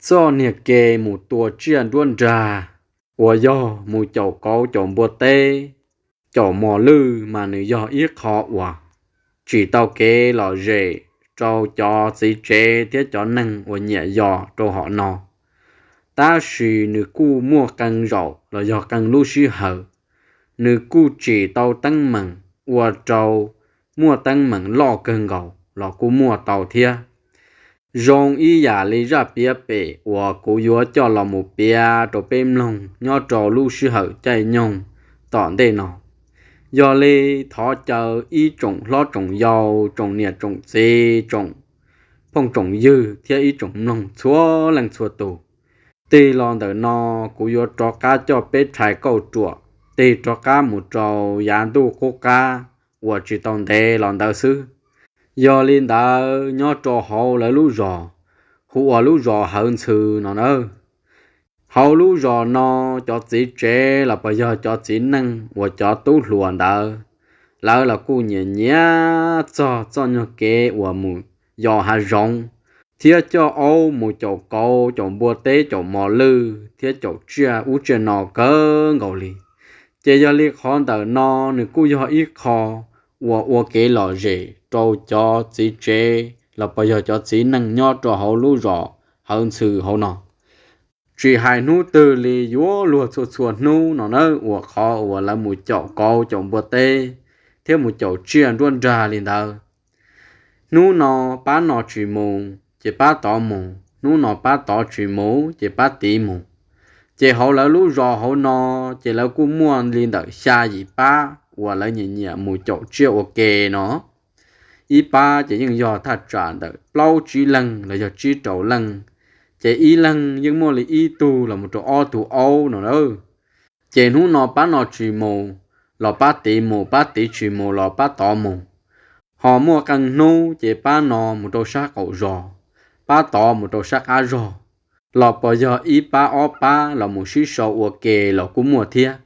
Txoj niag kev mus tua tsiaj nruab nrag uas yog mus caum kauv caum npua teb, caum mos lwj mas nws yog ib qho uas tsis tau kev lom zem rau cov txiv tsev thiab cov neeg uas nyiam yos rau hom no. Tab sis nws kuj muaj qee zaum los yog qee lub sij hawm, nws kuj tsim tau teeb meem ua rau muaj teeb meem loj kawg nkaus los kuj muaj tau thiab. Zoo ib yam li zaj piav pem uas kuv yuav coj los mus piav rau peb mloog nyob rau lub sij hawm caij nyoog tom ntej no. Yog li thov caw ib tsoom hlob tsoom yau, tsoom niam tsoom txiv, tsoom phooj tsoom ywg thiab ib tsoom mloog txhua leej txhua tus, tig los ntawm no kuv yuav rov qab coj peb rhais kauj ruam tig rov qab mus rau yav ntuj qub qab uas tsis tau ntev los ntawd xwb. Yog li ntawd nyob rau hauv lawv lub zos, hu ua lub zos Hawv Ntxhw no na. Hauv lub zos no cov txiv tsev los puas yog cov txiv neej uas cov tub hluas ntawd, lawv los kuj nyiam nyiam txog txoj nyuag kev uas mus yos hav zoov thiab coj aub mus caum kauv caum npua teb caum mos lwj thiab caum tsiaj ub tsiaj no kawg nkaus li. Ces yog li qhov ntawm no nws kuj yog ib qho uas ua kev lom zem rau cov txiv tsev los puas yog cov txiv neej nyob rau hauv lub zos Hawv Ntxhw hauv no. Tsis hais hnub twg li yuav luag txhua txhua hnub no na uas qhov uas lawv mus caum kauv caum npua teb thiab mus caum tsiaj nruab nrag li ntawd. Hnub no pab no tsis mus ces pab tod mus, hnub no pab tod tsis mus ces pab tid mus. Ces hauv lawv lub zos hauv no ces lawv kuj muaj li ntawm xya yim pab uas lawv nyiam nyiam mus caum tsiaj ua ke no. Ib pab ces yeej yog thaj tsam ntawm plaub tsib leeg los yog tsib rau leej, ces ib leeg yeej muaj li ib tug los mus rau ob tug aub no na. Ces hnub no pab no tsis mus los pab tid mus, pab tid tsis mus los pab tod mus. Ho muaj qee hnub ces pab no mus rau sab qaum zos, pab tod mus rau sab qab zos, los puas yog ib pab ob pab los mus sib sau ua ke los kuj muaj thiab.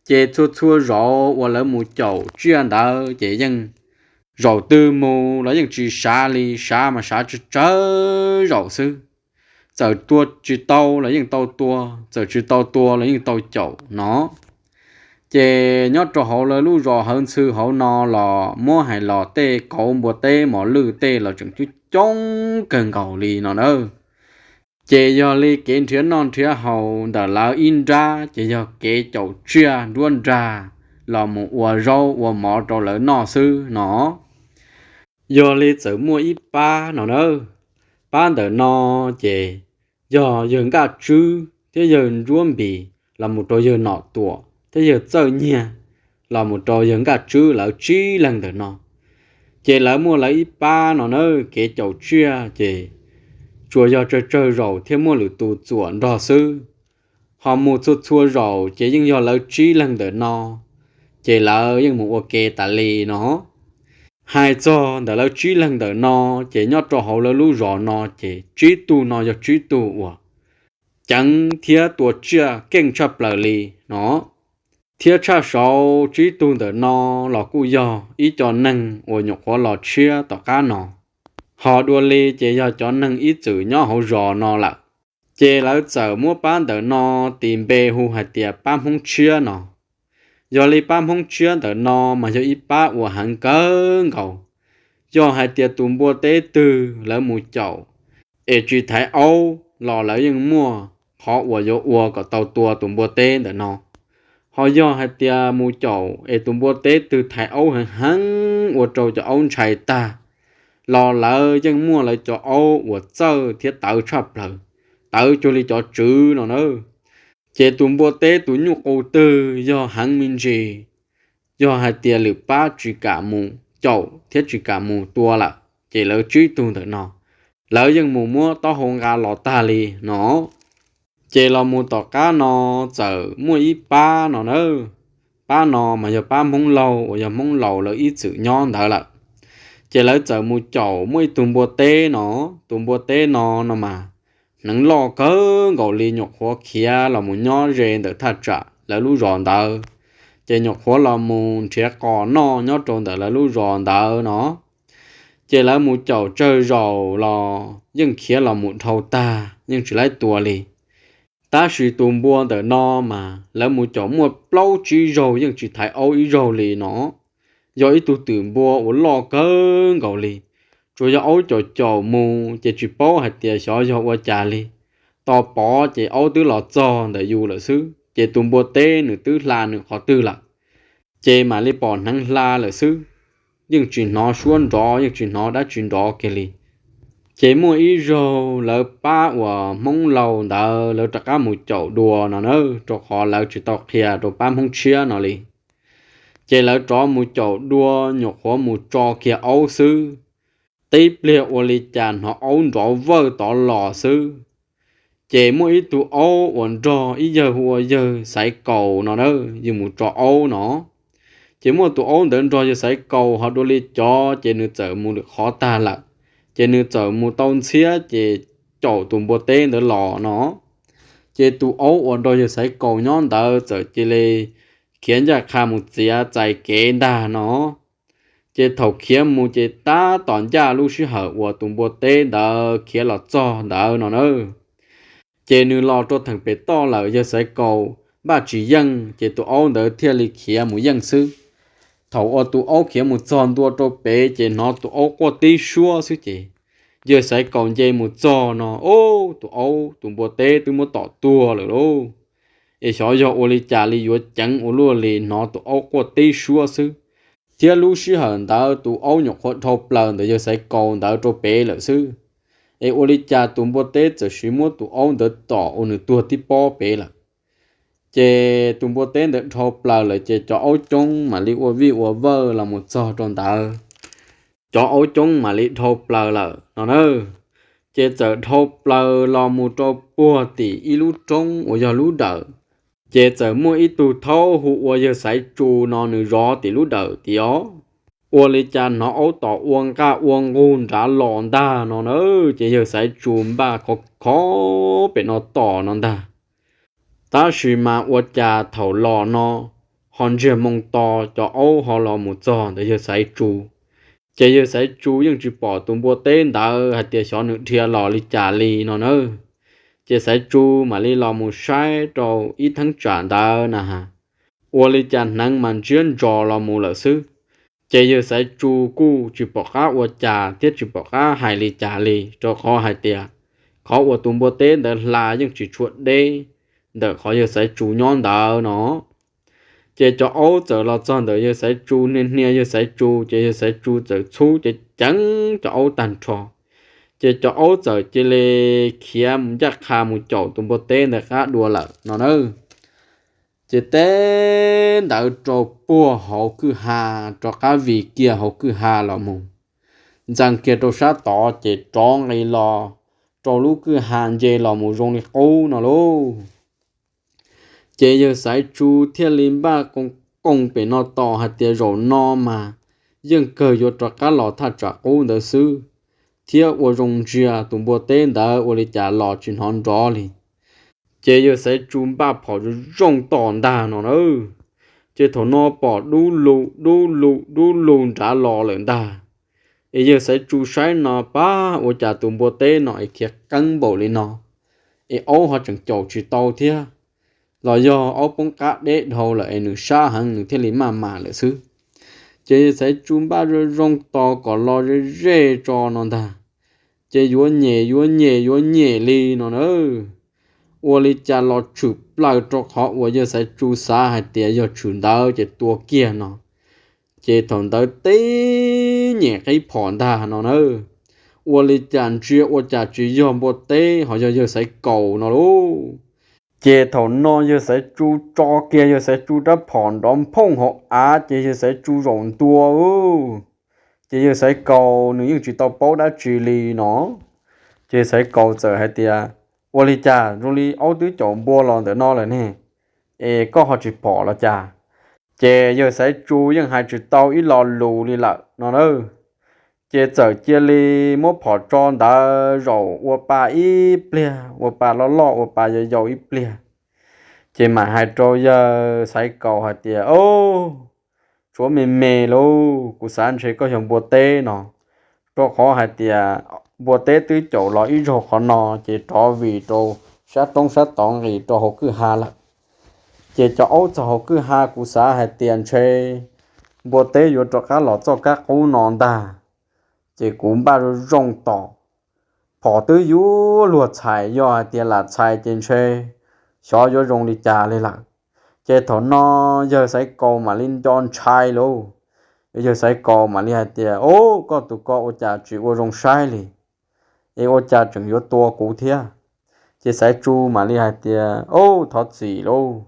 Ces txhua txhua zaus uas lawv mus caum tsiaj ntawd ces yeej zaum twg mus los yeej tsis sav li, sav mas sav tsawg tsawg zaum xwb. Txawm tua tsis tau los yeej tau tua, txawm tsis tau tua los yeej tau caum no. Ces nyob rau hauv lawv lub zos Hawv Ntxhw hauv no los muab hais los tej kauv npua teb mos lwj tej los tseem coob coob kawg nkaus li no na. Ces yog li kev nrhiav noj nrhiav haus ntawm lawv ib nrab ces yog kev caum tsiaj nruab nrag los mus ua zaub ua mov rau lawv noj xwb no. Yog li txawm muaj ib pab no na, pab ntawm no ces yog yawg Nkaj Tswb thiab yawg Ntsuab Npis los mus rau yawg Nom Tuam thiab yawg Txawj Nyiag los mus rau yawg Nkaj Tswb lawv tsib leeg ntawm no. Ces lawv muaj lawv ib pab no na, kev caum tsiaj ces tsuas yog tsawg tsawg zaus thiab muaj lwm tus txuam nrog xwb. Ho mus txhua txhua zaus ces yeej yog lawv tsib leeg ntawm no, ces lawv yeej mus ua ke tas li no. Hais txog ntawm lawv tsib leeg ntawm no, ces nyob rau hauv lawv lub zos no ces tsib tug no yog tsib tug uas ceev thiab tua tsiaj keej tshaj plaws li no. Thiab tshaj saud tsib tug ntawm no los kuj yog ib co neeg uas nyuam qhuav los tshiab tom qab no. Ho dua li ces yog cov neeg ib txwm nyob hauv zos no lawm. Ces lawv txawm muab pab ntawm no tis npe hu hais tias pab Hmoob Tshiab no. Yog li pab Hmoob Tshiab ntawm no mas yog ib pab uas heev kawg nkaus. Yog hais tias tus npua teb twg lawv mus caum es tsis thaiv aub los lawv yeej muaj qhov uas yuav ua kom tau tua tus npua teb ntawm no. Ho yog hais tias mus caum es tus npua teb twg thaiv aub heev heev ua rau cov aub ntshai tag, los lawv yeej muaj lawv cov aub uas txawj thiab tawv tshaj plaws, tawv cuag li cov tswv no na. Ces tus npua teb tus nyuj qus twg yog heev me ntsis, yog hais tias lwm pab tsis kam mus caum thiab tsis kam mus tua lawm, ces lawv tsib tug ntawm no, lawv yeej mus muab taub hau nqa los tag li no. Ces los mus tom qab no txawm muaj ib pab no na, pab no mas yog pab Hmoob laug uas yog Hmoob laus lawv ib txwm nyob ntawd lawm. Ces lawv txawm mus caum muaj ib tug npua teb no, tus npua teb no no mas hneev loj kawg nkaus li, nyuam qhuav khiav los mus nyob ze ntawm thaj tsam lawv lub zos ntawd, ces nyuam qhuav los mus nrhiav qos noj nyob rau ntawm lawv lub zos ntawd no. Ces lawv mus caum tsawg zaus los yeej khiav los mus dhau tag, yeej tsis laib tua li. Tab sis tus npua ntawm no mas lawv mus caum muaj plaub tsib zaug yeej tsis thaiv aub ib zaug li no. Yog ib tug twm npua uas loj kawg nkaus li, tsuas yog aub caum caum mus ces tsis paub hais tias xyov yog ua cas li, tos pov ces aub twb los txog ntawm yus lawm xwb, ces tus npua teb nws twb hla nws qhov twg lawm, ces mam li pom hneev hla lawm xwb, yeej tsis hnov suab nrov, yeej tsis hnov dab tsi nrov kiag li. Ces muaj ib zaug lawv pab uas Hmoob laus ntawd lawv rov qab mus caum dua no na, rau qhov lawv tsis tau qhia rau pab Hmoob tshiab no li. Ces lawv rov mus caum dua, nyuam qhuav mus tso kiag aub xwb, tib pliag ua li cas hnov aub nrov vawj tod los xwb. Ces muaj ib tug aub uas nrog ib yawg hu ua yawg Xaiv Kaus no na, yus mus tso aub no. Ces muaj tus aub ntawd nrog yawg Xaiv Kaus ho dua li cov, ces nws txawm mus lwm qhov tag lawm, ces nws txawm mus tau ntxhiab ces caum tus npua teb ntawd los no. Ces tus aub uas nrog yawg Xaiv Kaus nyob ntawd txawm cia li khiav ncaj qha mus txiav txais kev ntag no. Ces thaum khiav mus ces tab tom ncaj lub sij hawm uas tus npua teb ntawd khiav los txog ntawd no na. Ces nws los rau theem pem toj lawm, yawg Xaiv Kaus npaj tsis yeej, ces tus aub ntawd thiaj li khiav mus yeej xwb. Thaum uas tus aub khiav mus txog ntua rau pem ces hnov tus aub quaj tib suab xwb ces yawg Xaiv Kaus nce mus txog no, ub, tus aub tus npua teb twb muab tom tuag lawm lauj. Es xyov yog ua li cas li yuav ceev ua luaj li, hnov tus aub quaj tib suab xwb. Thiab lub sij hawm ntawd tus aub nyuam qhuav dhau plaws ntawm yawg Xaiv Kaus ntawd rau pem lawm xwb. Es ua li cas tus npua teb txawm sis muab tus aub ntawd tom ua nws tuag tib pob pem lawm. Ces tus npua teb ntawd dhau plaws lawm ces cov aub coob mam li ua vij ua vawj los mus txog rau ntawd. Cov aub coob mam li dhau plaws lawm no na. Ces txawm dhau plaws los mus rau puag tim ib lub roob uas yog lub dawm. Ces txawm muaj ib tug thaub hu ua yawg Xaiv Tsu no nws zov tim lub dawm tim os. Ua li cas hnov aub tom ua nqaj ua nqug nrad los ntag no na. Ces yawg Xaiv Tsu npaj khov khov pem no tos no ntag. Tab sis mas ua cas thaum los no ho ntsiag moo to, cov aub ho los mus txog ntawm yawg Xaiv Tsu. Ces yawg Xaiv Tsu yeej tsis pom tus npua teb ntawd hais tias xyov nws dhia los li cas li no na. Ces Xaiv Tsu mam li los mus saib rau ib theeb tsam ntawd na has, ua li cas hneev mas ntsiab ntsos los mus lawm xwb. Ces yawg Xaiv Tsu kuj tsis pom qab ua cas thiab tsis pom qab hais li cas li, rau qhov hais tias qhov uas tus npua teb ntawd hla yeej tsis tshua deb ntawm qhov yawg Xaiv Tsu nyob ntawd no. Ces cov aub txawm los txog ntawm yawg Xaiv Tsu, hnia hnia yawg Xaiv Tsu, ces yawg Xaiv Tsu txawm txhub ceev ceev cov aub tag nrho. Ces cov aub txawm cia li khiav mus ncaj qha mus caum tus npua teb ntawd qab dua lawm no na. Ces teb ntawd rau puag hauv kwj ha, rov qab vij kiag hauv kwj ha los mus, ntxees kiag rau sab tod ces rov nqis los rau lub kwj ha nce los mus zoo li qub no lauj. Ces yawg Xaiv Tsu thiaj li npaj qoo qoo pem no tos hais tias zaum no mas yeej kawg yuav rov qab los thaj tsam qub ntawd xwb, thiab ua zoo ntsia tus npua teb ntawd ua li cas los tsis hnov nrov li. Ces yawg Xaiv Tsu npaj phom zoo zoo tos ntag no na. Ces thaum no pom dub lug dub lug dub lug nrad los lawm ntag. Es yawg Xaiv Tsu saib no pab ua cas tus npua teb no es khiav qeeb npaum li no, es aub ho tseem caum tsis tau thiab, los yog aub poob qab deb dhau lawm es nws sab heev nws thiaj li maj mam lawm xwb. Ces yawg Xaiv Tsu npaj zoo zoo tos kom los ze ze tso no ntag. Ces yuav nyem yuav nyem yuav nyem li no na, ua li cas los tshwm plaws rau qhov uas yawg Xaiv Tsu xav hais tias yog tshwm ntawd ces tua kiag no. Ces thaum ntawd teb nyem qib phom ntag no na, ua li cas ntsia ua cas tsis yog npua teb ho yog yawg Xaiv Kaus no lauj. Ces thaum no yawg Xaiv Tsu tso kiag yawg Xaiv Tsu rab phom nrov nphooj hauv av ces yawg Xaiv Tsu zaum ntua. Ces yawg Xaiv Kaus nws yeej tsis tau paub dab tsi li no. Ces Xaiv Kaus txawm hais tias, ua li cas zoo li aub twb caum npua los ntawm no lawm ne, es koj ho tsis phom los cas? Ces yawg Xaiv Tsu yeej hais tsis tau ib lo lus li lawm no na. Ces txawm cia li muab phom tso ntawd zaum ua pa ib pliag, ua pa loj loj ua pa yau yau ib pliag. Ces mam hais rau yawg Xaiv Kaus hais tias, o, tshuav me me lauj, kuv xav ntshe koj yog npua teb no, rau qhov hais tias npua teb twb caum los ib zaug qhov no, ces rov vim rau sab roob sab tod nqis rau hauv kwj ha lawm. Ces cov aub txog hauv kwj ha kuv xav hais tias ntshe npua teb yuav rov qab los txoj kab qub no ntag, ces kuv npaj zoo zoo tos. Phom twb yuav luag txhais, yog hais tias lam txhais ces ntshe xyov yuav zoo li cas li lawm. Ces thaum no yawg Xaiv Kaus mam li nco ntshai lauj. Yawg Xaiv Kaus mam li hais tias, Ub, koj tus ko ua cas tsis ua zoo saib li, es ua cas tseem yuav tua kuv thiab? Ces Xaiv Tsu mam li hais tias, Ub, thov txim lauj,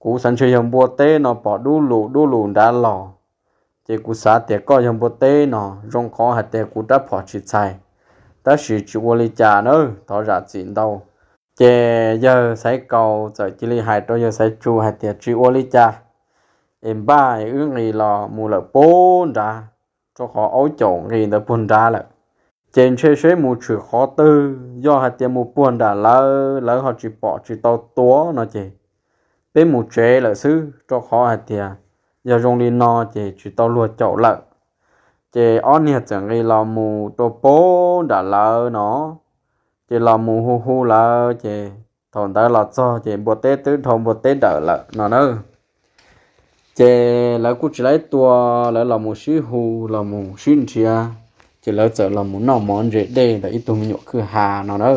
kuv xav ntshe yog npua teb no pom dub lus dub lus nrad los, ces kuv xav tias koj yog npua teb no, zoo qhov hais tias kuv rab phom tsis txhais, tab sis tsis ua li cas nawb, thov zam txim ntau. Ces yawg Xaiv Kaus txawm cia li hais rau yawg Xaiv Tsu hais tias, Tsis ua li cas, es npaj es wb nqis los mus lawm puag nrad, rau qhov aub caum nqis ntawd puag nrad lawm. Ces ntshe seb mus tshwm qhov twg, yog hais tias mus puag nram lawv, lawv ho tsis pom tsis tau tua no ces peb mus tsev lawm xwb, rau qhov hais tias yog zoo li no ces tsis tau luag caum lawm. Ces ob niag txawm nqis los mus rau puag nram lawv no, ces los mus hu hu lawv, ces thaum ntawd los txog ces npua teb twb dhau npua teb dawm lawm no na. Ces lawv kuj tsis laib tua, lawv los mus sib hu, los mus sib nrhiav, ces lawv txawm los mus noj mov ntse dej ntawm ib tug me nyuam kwj ha no na.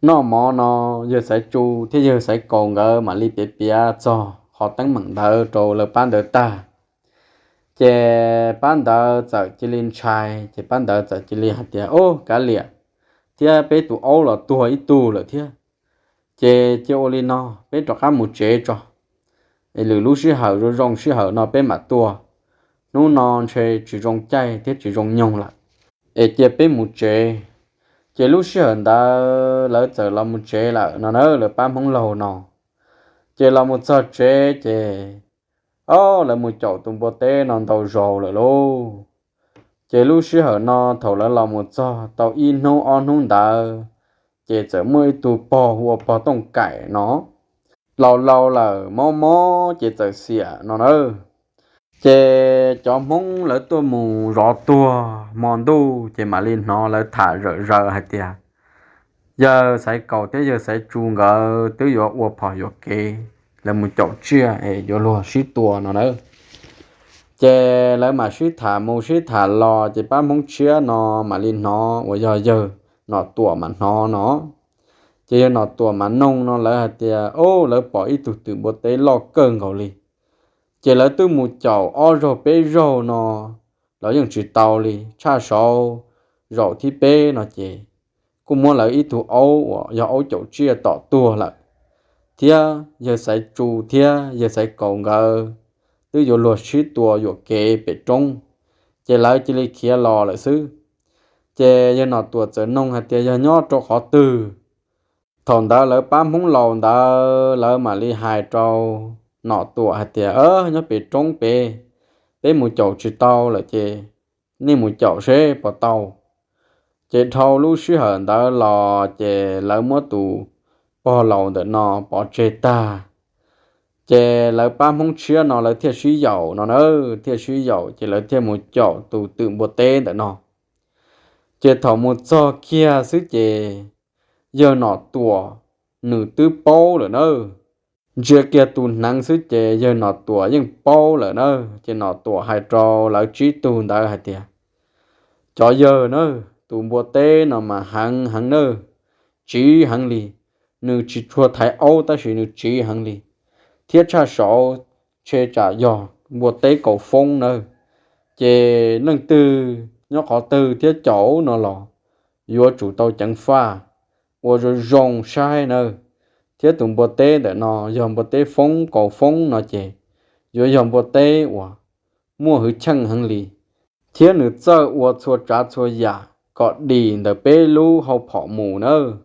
Noj mov no, yawg Xaiv Tsu thiab yawg Xaiv Kaus nkawd mam li piav piav txog qhov teeb meem ntawd rau lawv pab ntawd tag. Ces pab ntawd txawm cia li ntshai, ces pab ntawd txawm cia li hais tias, Ub, kav liam, thiab peb tus aub los tuag ib tug lawm thiab. Ces cia ua li no, peb rov qab mus tsev tso, es lwm lub sij hawm zoo zoo sij hawm no peb mam tua. Hnub no ntshe tsis zoo caij thiab tsis zoo nyoog lawm, es cia peb mus tsev. Ces lub sij hawm ntawd lawv txawm los mus tsev lawm no na, lawv pab Hmoob laug no. Ces los mus txog tsev ces, o, lawv mus caum tus npua teb no ntau zaus lawm lauj. Ces lub sij hawm no thaum lawv los mus txog tau ib hnub ob hnub ntawd, ces txawm muaj ib tug pog hu ua pog Tooj Kaim no, laus laus lawm mob mob ces txawm xiam no na. Ces cov Hmoob lawv tuaj mus zov tuag hmo ntuj ces mam li hnov lawv tham zawm zaws hais tias yawg Xaiv Kaus thiab yawg Xaiv Tsu nkawd twb yuav ua phom yuam kev, lawv mus caum tsiaj es yuav luag sib tua no na. Ces lawv mam sib tham mus sib tham los ces pab Hmoob tshiab no mam li hnov uas yog yawg Nom Tuam mas hnov no. Ces yawg Nom Tuam mas noog no lawv hais tias, o, lawv pom ib tug twm npua teb loj kawg nkaus li. Ces lawv twb mus caum ob zaug peb zaug no los yeej tsis tau li, tshaj saud zaum thib peb no ces kuj muab lawv ib tug aub uas yog aub caum tsiaj tom tuag lawm, thiab yawg Xaiv Tsu thiab yawg Xaiv Kaus nkawd twb yuav luag sib tua yuam kev pem roob, ces lawv cia li khiav los lawm xwb. Ces yawg Nom Tuam txawm noog hais tias yog nyob rau qhov twg. Thaum ntawd lawv pab Hmoob laus ntawd lawv mam li hais rau Nom Tuam hais tias, nyob pem roob pem, peb mus caum tsis tau lawm ces nej mus caum seb puas tau. Ces dhau lub sij hawm ntawd los ces lawv muab tus pog laus ntawm no pov tseg tag. Ces lawv pab Hmoob tshiab no lawv thiaj sib yaum no na, thiaj sib yaum ces lawv thiaj mus caum tus twm npua teb ntawm no. Ces thaum mus txog kiag xwb ces yawg Nom Tuam nws twb paub lawm na. Ntsia kiag tus hneev xwb ces yawg Nom Tuam yeej paub lawm na. Ces Nom Tuam hais rau lawv tsib tug ntawd hais tias, cov yawg na, tus npua teb no mas heev heev na, tsiv heev li. Nws tsis tshua thaiv aub tab sis nws tsiv heev li, thiab tshaj saud ntshe tsam yog npua teb kaus foob na. Ces leej twg nyob qhov twg thiab caum no los yuav tsum tau ceev faj, ua zoo zoo saib nawb. Thiab tus npua teb ntawm no yog npua teb foob kaus foob no ces yuav yog npua teb uas muaj hwj chim heev li, thiab nws txawj ua txhua tsav txhua yam kom dim ntawm peb lub hau phom mus nawb.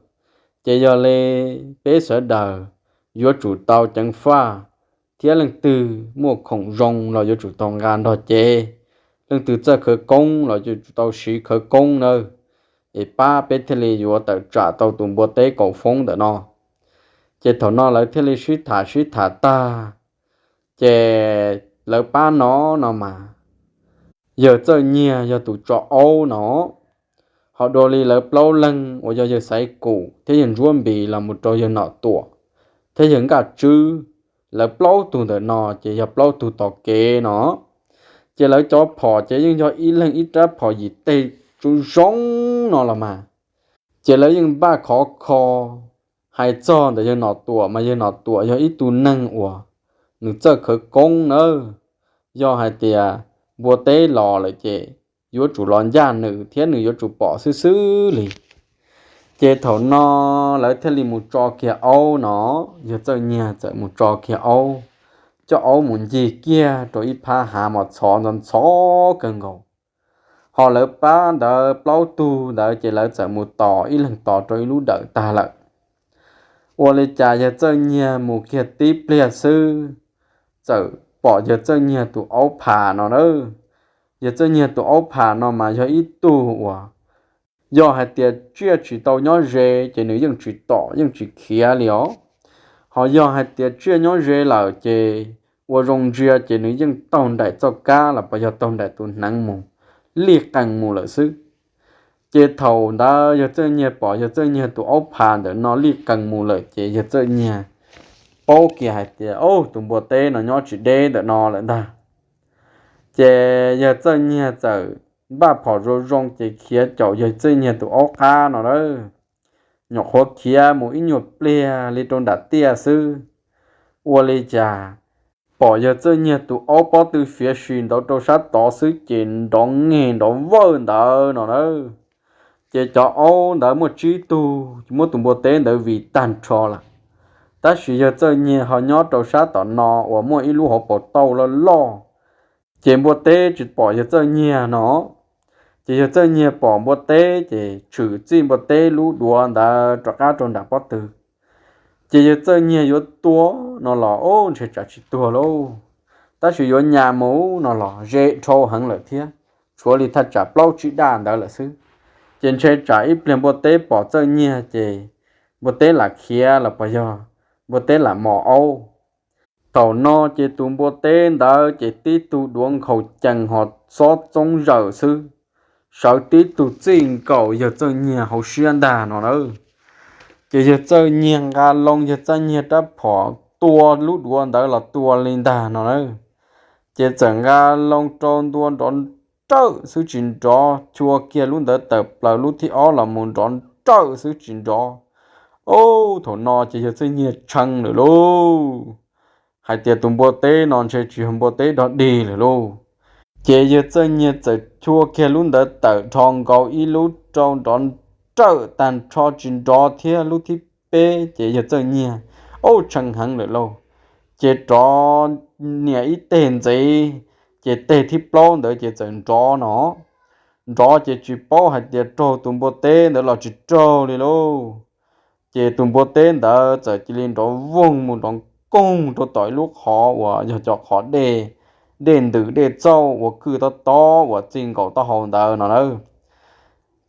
Ces yog li peb sawv daws yuav tsum tau ceev faj, thiab leej twg muaj khoom zoo los yuav tsum tau nqa nrog cev, leej twg txawj khawv koob los yuav tsum tau siv khawv koob nawb, es pab peb thiaj li yuav tawm tsam tau tus npua teb kaus foob ntawm no. Ces thaum no lawv thiaj li sib tham sib tham tag, ces lawv pab no no mas yawg Txawj Nyiag yog tus tso aub no. Ho dua li lawv plaub leeg uas yog yawg Xaiv Kum thiab yawg Ntsuab Npis los mus rau yawg Nom Tuam thiab yawg Nkaj Tswb, lawv plaub tug ntawm no ces yog plaub tug tos kev no. Ces lawv cov phom ces yeej yog ib leeg ib rab phom yim teg tsuj zoo no los mas. Ces lawv yeej npaj khov kho. Hais txog ntawm yawg Nom Tuam mas yawg Nom Tuam yog ib tug neeg uas nws txawj khawv koob nawb. Yog hais tias npua teb los lawm ces yuav tsum los ncaj nws thiab nws yuav tsum pom xwb xwb li. Ces thaum no lawv thiaj li mus tso kiag aub no, yawg Txawj Nyiag txawm mus tso kiag aub, coj aub mus ncig kiag rau ib phab hav mos txhov ntxhov ntxhov kawg nkaus. Ho lawv pab ntawd plaub tug ntawd ces lawv txawm mus tos ib leeg tos rau ib lub dawm tag lawm. Ua li cas yawg Txawj Nyiag mus kiag tib pliag xwb, txawm pom yawg Txawj Nyiag tus aub phas no na. Yawg Txawj Nyiag tus aub phas no mas yog ib tug uas yog hais tias tsiaj tsis tau nyob ze ces nws yeej tsis tom yeej tsis khiav li os. Ho yog hais tias tsiaj nyob ze lawm ces ua zoo ntsia ces nws yeej taug nraim txoj kab los puas yog taug nraim tus hneev mus, lij qees mus lawm xwb. Ces thaum ntawd yawg Txawj Nyiag pom yawg Txawj Nyiag tus aub phas ntawm no lij qees mus lawm ces yawg Txawj Nyiag paub kiag hais tias, Au, tus npua teb no nyob tsis deb ntawm no lawm ntag. Ces yawg Txawj Nyiag txawm npaj phom zoo zoo ces khiav caum yawg Txawj Nyiag tus aub qab no lawm. Nyuam qhuav khiav mus ib nyuag pliag li rau nram tiaj xwb, ua li cas pom yawg Txawj Nyiag tus aub pob tw fiav si ntawd rau sab tod xwb ces nrov nge nrov vawj ntawd no na. Ces cov aub ntawd muaj tsib tug, muab tus npua teb ntawd vij tag nrho lawm. Tab sis yawg Txawj Nyiag ho nyob rau sab tom no uas muaj ib lub hauv paus tauj loj loj, ces npua teb tsis pom yawg Txawj Nyiag no. Ces yawg Txawj Nyiag pom npua teb ces tshwm txij npua teb lub duav ntawd rov qab rau nram pob tw. Ces yawg Txawj Nyiag yuav tua no los, Au, ntshe tsam tsis tuag lauj. Tab sis yuav nyas mus no los ze dhau heev lawm thiab, tshuav li thaj tsam plaub tsib daj ntawd lawm xwb. Ces ntshe tsam ib pliag npua teb pom Txawj Nyiag ces npua teb lam khiav los puas yog npua teb lam mos aub. Thaum no ces tus npua teb ntawd ces tib tug duav nkhaus cees ho xob txoob zawm xwb, sawv tib tug txij nkaus yawg Txawj Nyiag hauv siab ntag no na. Ces yawg Txawj Nyiag nqa loo yawg Txawj Nyiag rab phom tua lub duav ntawd los tua li ntag no na. Ces txawm nqa loo rau ntua nrov nrawj xwb tsis nrov, chua kiag lub ntawd tawm plaws lub thib ob los mus nrov nrawj xwb tsis nrov. Ub, thaum no ces yawg Txawj Nyiag tshee lawm lauj, hais tias tus npua teb no ntshe tsis yog npua teb dog dig lawm lauj. Ces yawg Txawj Nyiag txawm chua kiag lub ntawd tawm dhos nkaus ib lub rau nrov nrawj tag nrho tsis nrov thiab lub thib peb ces yawg Txawj Nyiag, Ub, tshee heev lawm lauj. Ces rov nias ib teg ntxiv, ces teg thib plaub ntawd ces txawm nrov no. Nrov ces tsis paub hais tias raug tus npua teb ntawd los tsis raug li lauj. Ces tus npua teb ntawd txawm cia li nrov voog mus nrov nkoog rau tom ib lub qhov uas yog cov qhov dej, dej ntws dej txauj uas kwj tob tob uas txij nkaus taub hau ntawd no na.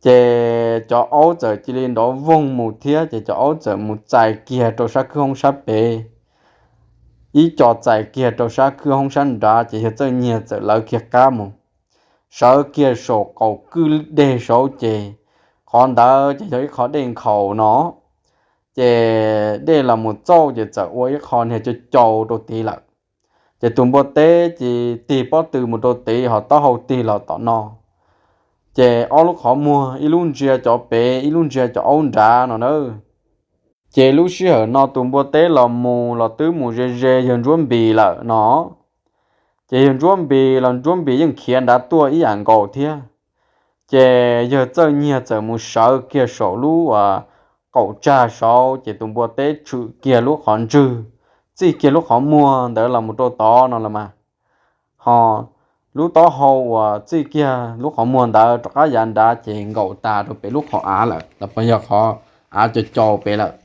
Ces cov aub txawm cia li nrov voog mus thiab ces cov aub txawm mus txais kiag rau sab khwb hoob sab pem. Ib co txais kiag rau sab khwb hoob sab nrad ces yawg Txawj Nyiag txawm lawv kiag qab mus, sawv kiag saum qaum kwj deg saud ces qhov ntawd ces yog ib qho dej nkhaus no. Ces dej los mus txauj ces txawm ua ib qho niag cau cau rau tid lawm. Ces tus npua teb ces tig pob tw mus rau tid ho taub hau tig los tom no. Ces ob lub qhov muag ib lub ntsia cov pem ib lub ntsia cov aub nrad no na. Ces lub sij hawm no tus npua teb los mus los twb mus ze ze yawg Ntsuab Npis lawm no. Ces yawg Ntsuab Npis los Ntsuab Npis yeej khiav nrad tuaj ib yam nkaus thiab. Ces yawg Txawj Nyiag txawm mus sawv kiag saum lub uas qaum tsag saud ces tus npua teb tshwm kiag lub qhov ntswg, txij kiag lub qhov muag ntawd los mus rau tod no los mas. Ho lub taub hau uas txij kiag lub qhov muag ntawd rov qab yav nrad ces nkaum tas rau pem lub qhov av lawm los puas yog qhov av cau cau pem lawm.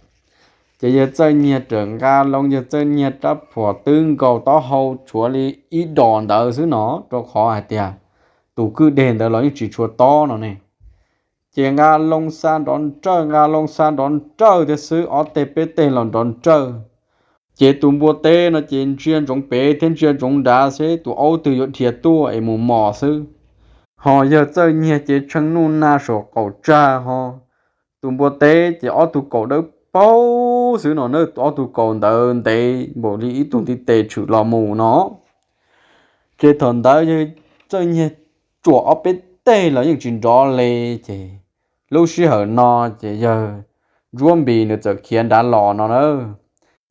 Ces yawg Txawj Nyiag rawm nqa loo yawg Txawj Nyiag rab phom twb nkaus taub hau tshuav li ib dos ntawd xwb no, rau qhov hais tias tus kwj deg ntawd los yeej tsis tshua tob no ne. Ces nqa loo xa nrov nrawj nqa loo xa nrov nrawj thiab xwb, ob teg peb teg los nrov nrawj. Ces tus npua teb no ces ntsia ntsoov pem thiab ntsia ntsoov nrad seb tus aub twg yuav dhia tuaj es mus mos xwb. Ho yawg Txawj Nyiag ces tshee nuj nag saum qaum tsag ho. Tus npua teb ces ob tug kaus dawb paug xwb no na, ob tug kaus ntawd ntev npaum li ib tug ntiv tes tshwm los mus no. Ces thaum ntawd yawg Txawj Nyiag tsuam ob peb teg los yeej tsis nrov li. Ces lub sij hawm no ces yawg Ntsuab Npis nws txawm khiav nrad los no na,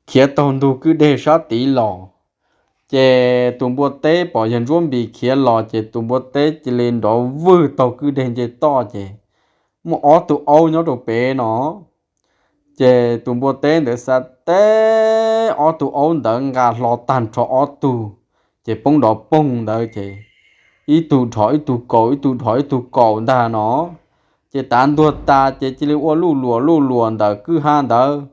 khiav taug ntug kwj deg sab tid los. Ces tus npua teb pom yawg Ntsuab Npis khiav los ces tus npua teb cia li nrov vwg taug kwj deg nce toj ces muaj ob tug aub nyob rau pem no. Ces tus npua teb ntawd xav teb ob tug aub ntawd nqa hlo tag nrho ob tug, ces poob nrov poog ntawd ces ib tug dhos ib tug kaus, ib tug dhos ib tug kaus ntag no. Ces tav ntuag tas ces cia li ua luj luas luj luas ntawm kwj ha ntawd.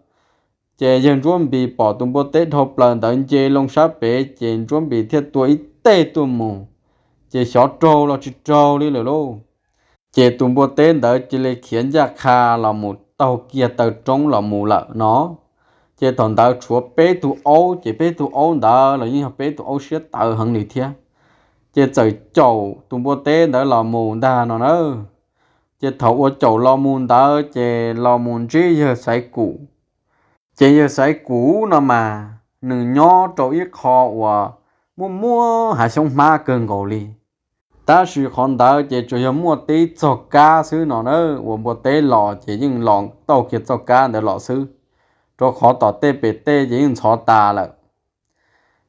Ces yawg Ntsuab Npis pom tus npua teb dhau plaws ntawd nce loo sab pem ces Ntsuab Npis thiaj tua ib teg tuaj mus, ces xyov raug los tsis raug li lawm lauj. Ces tus npua teb ntawd cia li khiav ncaj qha los mus taug kiag taw roob los mus lawm no. Ces thaum ntawd tshuav peb tug aub, ces peb tug aub ntawd los yeej yog peb tug aub siab tawv heev li thiab. Ces txawm caum tus npua teb ntawd los mus ntag no na. Ces thaum uas caum los mus ntawd ces los mus ntsib yawg Xaiv Kum. Ces yawg Xaiv Kum no mas nws nyob rau ib qho uas muaj muaj hav xyoob hmab kawg nkaus li. Tab sis qhov ntawd ces tsuas yog muaj tib txoj kab xwb no na, uas npua teb los ces yeej los tauj kiag txoj kab ntawd los xwb, rau qhov tom tej pem tej ces yeej ntxhov tas lawm.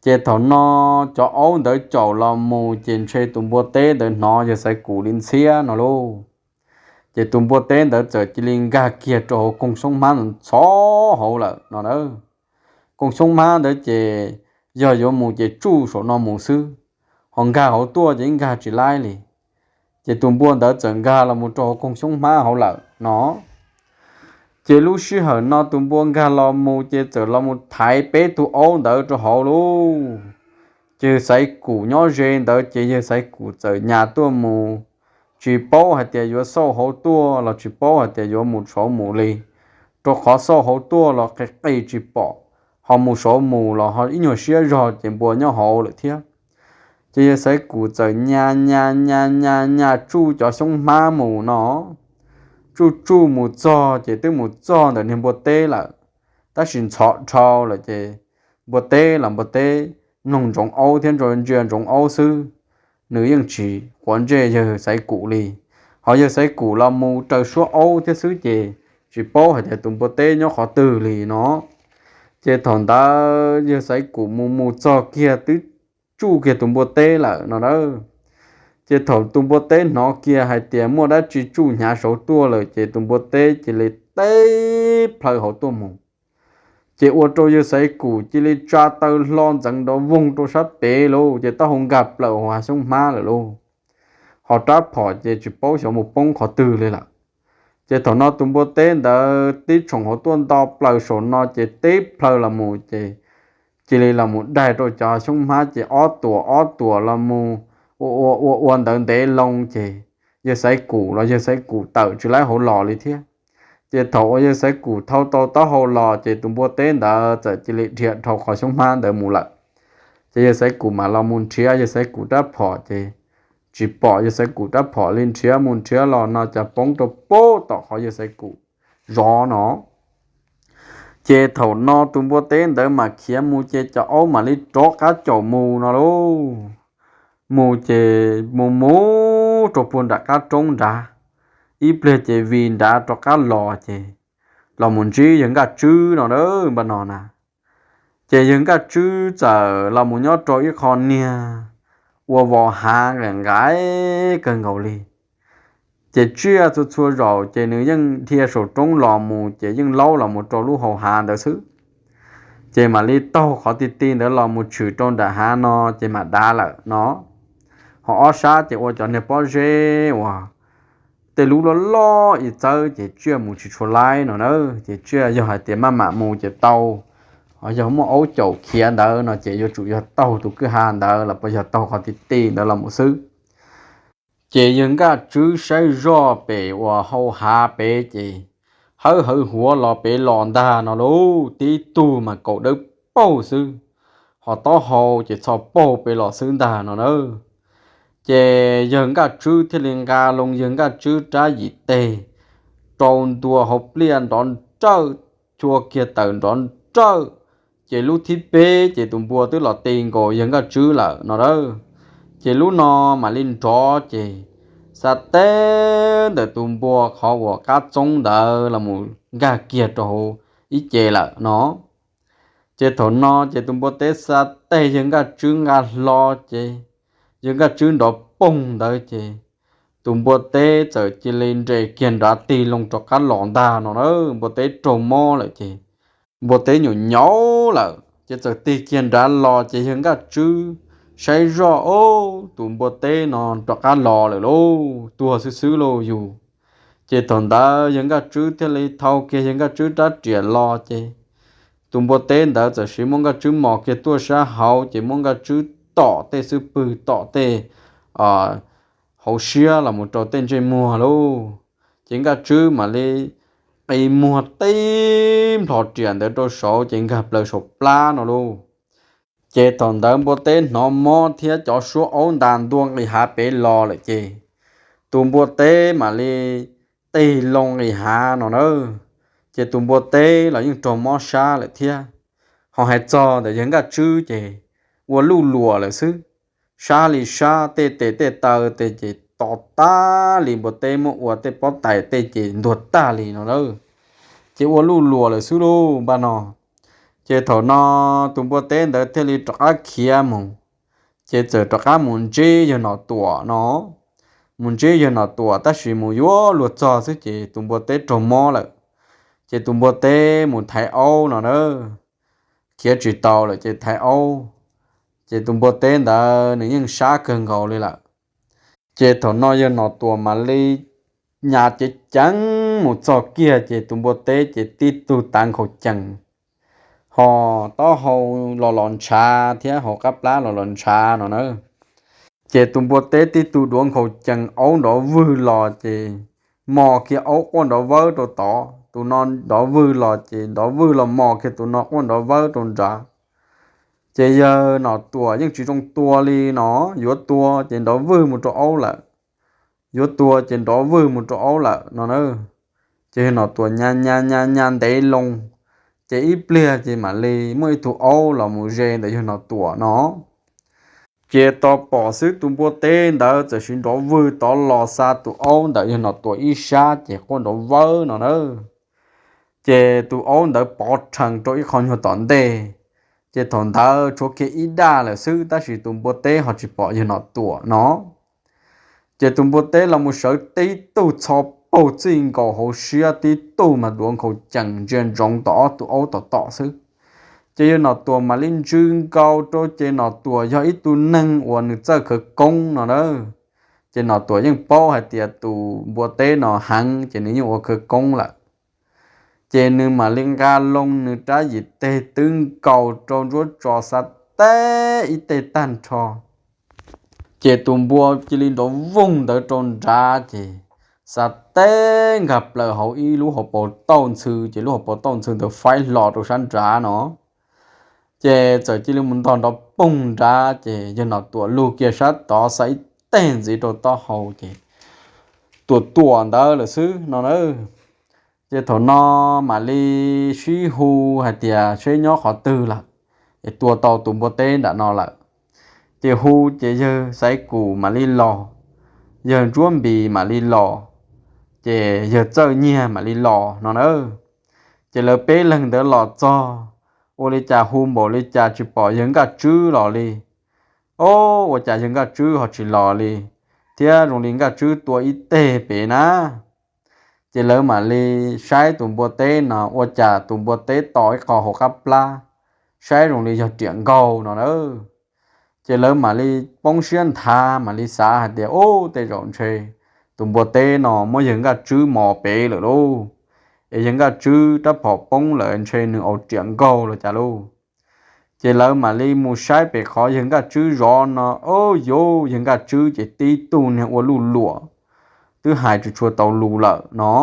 Ces thaum no cov aub ntawd caum los mus ces ntshe tus npua teb ntawd hnov yawg Xaiv Kum li ntxhiab no lauj. Ces tus npua teb ntawd txawm cia li nkag kiag rau hauv koog xyoob hmab ntxhov hauv lawm no na. Koog xyoob hmab ntawd ces yog yuav mus ces tsuj saum no mus xwb, ho nkag hauv tuaj ces yeej nkag tsis laib li. Ces tus npua ntawd txawm nkag los mus rau hauv koog xyoob hmab hauv lawm no. Ces lub sij hawm no tus npua nkag los mus ces txawm los mus thaiv peb tug aub ntawd rau hauv lauj. Ces yawg Xaiv Kum nyob ze ntawd ces yawg Xaiv Kum txawm nyas tuaj mus, tsis paub hais tias yuav xauj hauv tuaj los tsis paub hais tias yuav mus saud mus li, rau qhov xauj hauv tuaj los qis qis tsis pom, ho mus saud mus los ho ib nyuag siab zog ces npua nyob hauv lawm thiab. Ces yawg Xaiv Kum txawm nyas nyas nyas nyas nyas tsuj cov xyoob hmab mus no. Tsuj tsuj mus txog ces twb mus txog ntawm niag npua teb lawm, tab sis ntxhov dhau lawm ces npua teb los npua teb mloog ntsoov aub thiab ntsia ntsoov aub xwb, nws yeej tsis quav ntsej yawg Xaiv Kum li. Ho yawg Xaiv Kum los mus raws suab aub thiab xwb ces tsis paub hais tias tus npua teb nyob qhov twg li no. Ces thaum ntawd yawg Xaiv Kum mus mus txog kiag twb tsuj kiag tus npua teb lawm no na. Ces thaum tus npua teb hnov kiag hais tias muaj dab tsi tsuj hnyav saud tuaj lawm ces tus npua teb cia li teb plhaw hauv tuaj mus. Ces ua rau yawg Xaiv Kum cia li tsa taw hlo ntxeev nrov voog rau sab pem lauj, ces taub hau nkag plaws hauv hav xyoob hmab lawm lauj. Ho rab phom ces tsis paub xyov mus poob qhov twg li lawm. Ces thaum no tus npua teb ntawd tib tshoom hauv tuaj nto plaws saum no ces teb plhaw los mus ces cia li los mus daig rau cov xyoob hmab ces ob tuam ob tuam los mus ua ua ua ua ntawd ntev loo ces yawg Xaiv Kum los yawg Xaiv Kum tawm tsis laib hauv los li thiab. Ces thaum uas yawg Xaiv Kum thau tau taub hau los ces tus npua teb ntawd txawm cia li dhia dhau qhov xyoob hmab ntawd mus lawm. Ces yawg Xaiv Kum mam los mus nrhiav yawg Xaiv Kum rab phom ces tsis pom yawg Xaiv Kum rab phom li, nrhiav mus nrhiav los no cas poob rau pem tom qhov yawg Xaiv Kum zov no. Ces thaum no tus npua teb ntawd mam khiav mus ces cov aub mam li rov qab caum mus no lauj. Mus ces mus mus rau puag nram qab roob nrad, ib pliag ces vim nrad rov qab los ces los mus ntsib yawg Nkaj Tswb no na, npaj no na. Ces yawg Nkaj Tswb txawm los mus nyob rau ib qho niag ua vos hav nqaim nqaim kawg nkaus li. Ces tsiaj txhua txhua zaus ces nws yeej dhia saum roob los mus ces yeej laub los mus rau lub hau hav ntawd xwb. Ces mam li taug qhov ti ti ntawd los mus tshwm rau nram hav no ces mam dav lawm no. Ho ob sab ces ua cov niag pob zeb uas tej lub loj loj ib txawb ces tsiaj mus tsis tshua laib no na. Ces tsiaj yog hais tias maj mam mus ces tau, ho yog muaj aub caum khiav ntawd no ces yuav tsum yog taug tus kwj ha ntawd los puas yog taug qhov ti ti ntawd los mus xwb. Ces yawg Nkaj Tswb saib zoj pem uas hau hav pem ces hawb hawv huav los pem los ntag no lauj, tib tug mas kaum dawb paug xwb, ho taub hau ces txho paug pem los xwb ntag no na. Ces yawg Nkaj Tswb thiaj li nqa loo yawg Nkaj Tswb rab yim teg rau ntua hauv pliaj nrov nrawj, chua kiag tawm nrov nrawj. Ces lub thib peb ces tus npua twb los ti nkaus yawg Nkaj Tswb lawm no a. Ces lub no mam li nrov ces xav teb ntawm tus npua qhov uas qab txoob ntawd los mus nkag kiag rau hauv ib ce lawm no. Ces thaum no ces tus npua teb xav teg yawg Nkaj Tswb nqa hlo ces yawg Nkaj Tswb nrov poog ntawd ces tus npua teb txawm cia li nres kiag nrad tig loo rov qab los ntag no na. Npua teb raug mob lawm ces npua teb nyuam nyaub lawm ces txawm tig kiag nrad los ces yawg Nkaj Tswb saib zoj, o, tus npua teb no rov qab los lawm lauj, tuag xwb xwb lauj yus. Ces thaum ntawd yawg Nkaj Tswb thiaj li thau kiag yawg Nkaj Tswb rab riam los ces tus npua teb ntawd txawm siv muab Nkaj Tswb mos kiag tuaj sab hauv ces muab Nkaj Tswb tom tej xub pwg, tom tej hauv siab los mus rau tej ntsej muag lauj. Ces Nkaj Tswb mam li qi muag tib nplho riam ntawd rau saud ces nkag plaws saum plab no lauj. Ces thaum ntawd npua teb hnov mob thiab cov suab aub ntas ntua nqis hav pem los lawm ces tus npua teb mam li tig loo nqis hav no na. Ces tus npua teb los yeej raug mob sab lawm thiab. Ho hais txog ntawm yawg Nkaj Tswb ces ua luj luam lawm xwb, sab li sab, tej tes tej taw tej ces to tag li, npua teb muab ua tej pob tais tej ces ntuag tag li no na. Ces ua luj luam lawm xwb lauj npaj no. Ces thaum no tus npua teb ntawd thiaj li rov qab khiav mus, ces txawm rov qab mus ntsib yawg Nom Tuam no. Mus ntsib yawg Nom Tuam tab sis mus yuav luag txog xwb ces tus npua teb raug mob lawm. Ces tus npua teb mus thaiv aub no na, khiav tsis tau lawm ces thaiv aub. Ces tus npua teb ntawd nws yeej sab kawg nkaus li lawm. Ces thaum no yawg Nom Tuam mam li nyas ceev ceev mus txog kiag ces tus npua teb ces tib tug tav nkhaus cees, ho taub hau los los ntshav thiab hauv qab plab los los ntshav no na. Ces tus npua teb tib tug duav nkhaus cees, aub nrov vwg los ces mos kiag aub quaj nrov vawb rau tod, tus no nrov vwg los ces nrov vwg los mos kiag tus no quaj nrov vawb rau nrad. Ces yawg Nom Tuam yeej tsis zoo tua li no, yuav tua ces nrov vwg mus rau aub lawm, yuav tua ces nrov vwg mus rau aub lawm no na. Ces yawg Nom Tuam nyas nyas nyas nyas ntev loo, ces ib pliag ces mam li muaj ib tug aub los mus ze ntawm yawg Nom Tuam no. Ces tos pom xwb tus npua teb ntawd txawm siv nrov vwg tod los xa tus aub ntawm yawg Nom Tuam ib sab ces quaj nrov vawb no na. Ces tus aub ntawd pov rhees rau ib qho nyuag tom ntej, ces thaum ntawd tshuav kiag ib daj lawm xwb tab sis tus npua teb ho tsis pom yawg Nom Tuam no. Ces tus npua teb los mus sawv tib tug txho paug txij nkaus hauv siab, tib tug mas duav nkhaus cees ntsia ntsoov tom ob tug aub tom tom xwb. Ces yawg Nom Tuam mam li ntsw nkaus rau ces Nom Tuam yog ib tug neeg uas nws txawj khawv koob no na. Ces Nom Tuam yeej paub hais tias tus npua teb no heev ces nws yeej ua khawv koob lawm. Ces nws mam li nqa loo nws rab yim teg twb nkaus rau ntsuab tso xav teb ib teg tag nrho. Ces tus npua cia li nrov voog ntawd rau nrad ces xav teb nkag plaws hauv ib lub hauv paus tauj ntxhw ces lub hauv paus tauj ntxhw ntawd faib hlo rau sab nrad no. Ces txawm cia li mus ntog nrov poog nrad ces yawg Nom Tuam lug kiag sab tod xa ib teg ntxiv rau taub hau ces Tuam Tuam ntawd lawm xwb no na. Ces thaum no mam li sib hu hais tias seb nyob qhov twg lawm, es tua tau tus npua teb nram no lawm. Ces hu ces yawg Xaiv Kum mam li los, yawg Ntsuab Npis mam li los, ces yawg Txawj Nyiag mam li los no na. Ces lawv peb leeg ntawd los txog, ua li cas hu npaum li cas tsis pom yawg Nkaj Tswb los li. O, ua cas yawg Nkaj Tswb ho tsis los li, thiab zoo li Nkaj Tswb tua ib teg pem na. Ces lawv mam li saib tus npua teb no ua cas tus npua teb to ib qho hauv qab plab, saib zoo li yog riam nkaug no na. Ces lawv mam li poob siab nthav mam li xav hais tias, u, tej zaum ntshe tus npua teb no muab yawg Nkaj Tswb mos pem lawm lauj, es yawg Nkaj Tswb rab phom poob lawm ntshe nws ua riam nkaug los cas lauj. Ces lawv mam li mus saib pem qhov yawg Nkaj Tswb zov no, o, yuav yawg Nkaj Tswb ces tib tug niag ua luj luam, twb hais tsis tshua tau lus lawm no.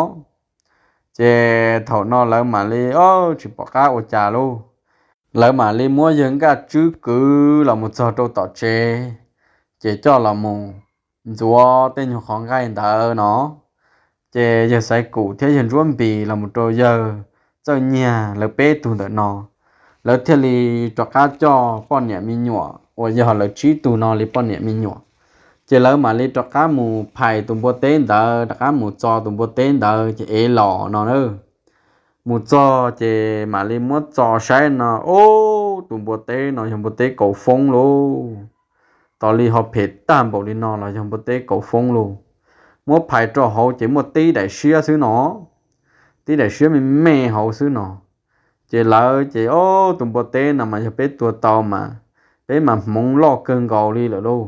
Ces thaum no lawv mam li, o, tsis pom qab ua cas lauj, lawv mam li muab yawg Nkaj Tswb kwv los mus txog rau tom tsev, ces coj los mus ntxuav tej nyuag qhov nqaij ntawd no. Ces yawg Xaiv Kum thiab yawg Ntsuab Npis los mus rau yawg Txawj Nyiag lawv peb tug ntawm no, lawv thiaj li rov qab coj poj niam me nyuam uas yog lawv tsib tug no li poj niam me nyuam. Ces lawv mam li rov qab mus phais tus npua teb ntawd, rov qab mus txo tus npua teb ntawd ces ev los no na. Mus txog ces mam li muab txo saib no, ub, tus npua teb no yog npua teb kauv foob lauj. Tos li ho phem tag npaum li no los yog npua teb kauv foob lauj. Muab phais rau hauv ces muaj tib daim siab xwb no, tib daim siab me me hauv xwb no. Ces lawv ces, ob, tus npua teb no mas yog peb tua tau mas peb mas hmoov loj kawg nkaus li lawm lauj.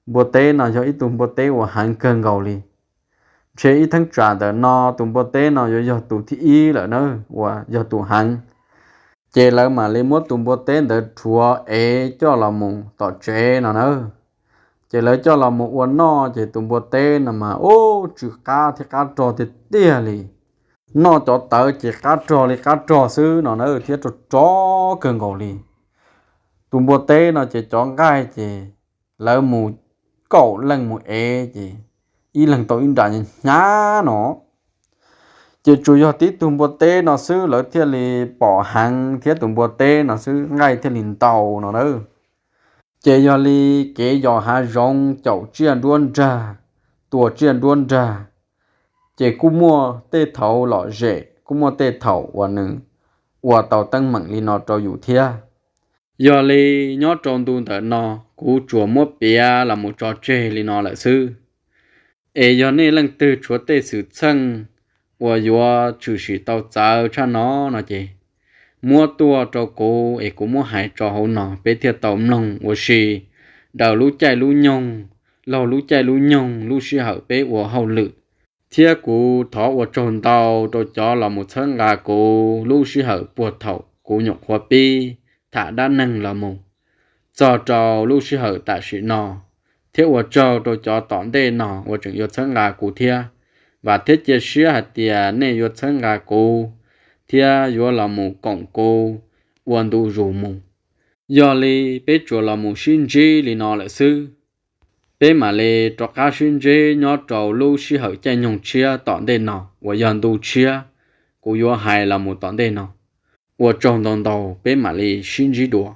Npua teb no yog ib tug npua teb uas heev kawg nkaus li. Ntshe ib theeb tsam ntawm no tus npua teb no yuav yog tus thib ib lawm na, uas yog tus heev. Ces lawv mam li muab tus npua teb ntawd rhuav ev coj los mus tom tsev no na. Ces lawv coj los mus ua noj ces tus npua teb no mas, ub, tsw qab thiab qab rog tiag tiag li. Noj cov tawv ces qab rog li qab rog xwb no na, thiab rog rog kawg nkaus li. Tus npua teb no ces cov nqaij ces lawv mus kaum leej mus ev ces ib leeg tau ib nra hnyav no. Ces tsuas yog tib tug npua teb no xwb lawv thiaj li pom heev thiab tus npua teb no xwb nqaij thiaj li ntau no na. Ces yog li kev yos hav zoov caum tsiaj nruab nrag, tua tsiaj nruab nrag, ces kuj muaj tej thaum lom zem, kuj muaj tej thaum uas nws ua tau teeb meem li no rau yus thiab. Yog li nyob rau ntu ntawm no kuv tsuas muab piav los mus tso tseg li no lawm xwb. Es yog nej leej twg tshuav tej xwm txheej uas yuav tshwm sim tau txawv tshaj no no ces muab tuaj rau kuv es kuv muab hais tso hauv no peb thiaj tau mloog ua si daws lub caij lub nyoog, laug lub caij lub nyoog lub sij hawm peb ua hauj lwm. Thiab kuv thov ua tsaug ntau rau cov los mus txhawb nqa kuv lub sij hawm puag thaum kuv nyuam qhuav pib tham dab neeg los mus txog rau lub sij hawm tam sim no, thiab ua tsaug rau cov tom ntej no uas tseem yuav txhawb nqa kuv thiab. Vam thiab cia siab hais tias nej yuav txhawb nqa kuv thiab yuav los mus koom kuv ua ntu zus mus. Yog li peb tsuas los mus sib ntsib li no lawm xwb. Peb mam li rov qab sib ntsib nyob rau lub sij hawm caij nyoog tshiab tom ntej no uas yog ntu tshiab kuv yuav hais los mus tom ntej no. Ua tsaug ntau ntau, peb mam li sib ntsib dua.